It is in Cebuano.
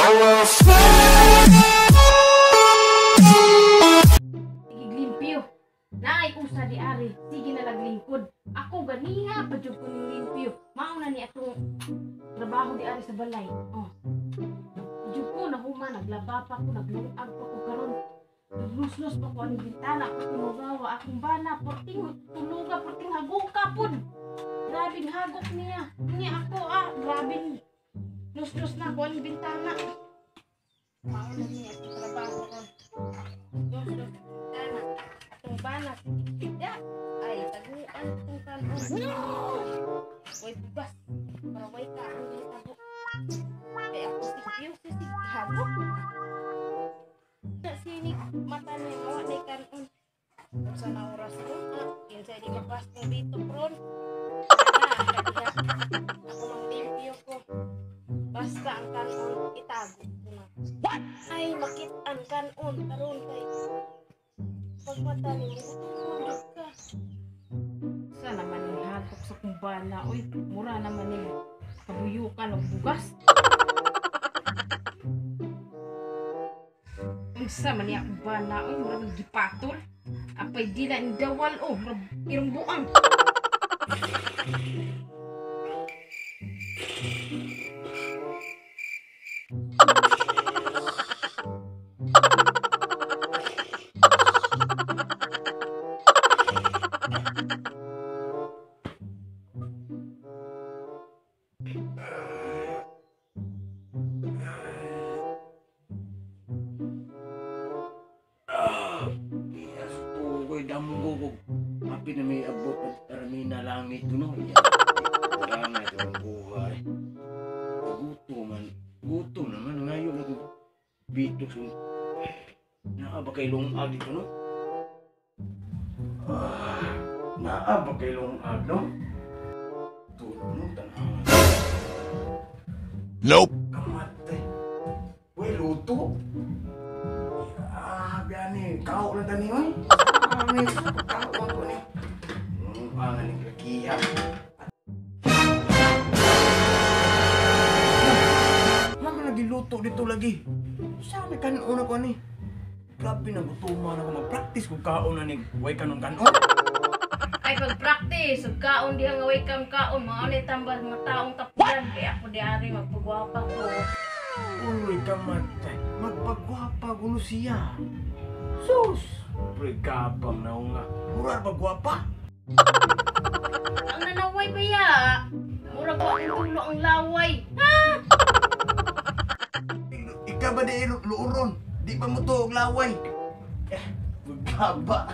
I will fly. Limpyo. Naay usa di ari, sige na laglingkod. Ako ganiha pa jud ko ning limpyo. Mao na ni atong trabaho di ari sa balay. Oh. Jud ko nahuman, naglaba pa ko, naglungag pa ko karon. Nagluslos pa ko aning bintana ko tinugawa akong bana porting tuluga porting haguka pud. Grabing hagok niya. Niya ako ah, grabing luslos na ko aning bintana. Mao na ni atong trabaho ron. Luslos bintana. Atong bana ya. Ay taguan itong kanon. No! Way bugas. Para way kaon ni tabo. Kaya ako si Piyo si hagok. Sinig mata niya nga wa kanon. Unsa na oras ko? Kinsay di mapasong dito pron. Na, ako manglimpyo ko. Basta ang kanon itago ko na. What? Ay makit-an kanon karon kay pagmata nimo gutom ka. Sa naman ning hagok sa kumbana oy, mura naman ning kabuyukan og bugas. Unsa man niya akong bana oy, mura man gipatol. Apay dila ni dawal oh, mura irong buang. Damgo ko happy na may abot at aramina langit no. Wala na ito ang buhay. Gutom man. Gutom naman. Ngayon ako bitok. So, naa ba kay lungag dito no? Naa ba kay lungag no? Tulog no? Tanawa. Nope. Kamatay. Uy, luto. Ah, gani. Kao lang tani oy. Kami, kao ko ni. Pangan ng lakiha. Mama lagi luto dito lagi. Saan kanon ako ni? Grabe na gutuman ako mag-practice kung kaon na ni way kanon kanon. Ay pag-practice ug kaon diha nga way kam kaon, mao ni tambal mga taong tapulan kay ako di ari magpagwapa ko. Uy, kamatay. Magpagwapa gulo siya. Sus! Pre, gabang na nga. Mura ba gwapa? Ang nanaway ba ya? Mura ko ang tulo ang laway. Ha? Ikaw ba di luuron? Di ba mo to og laway? Eh, magkaba.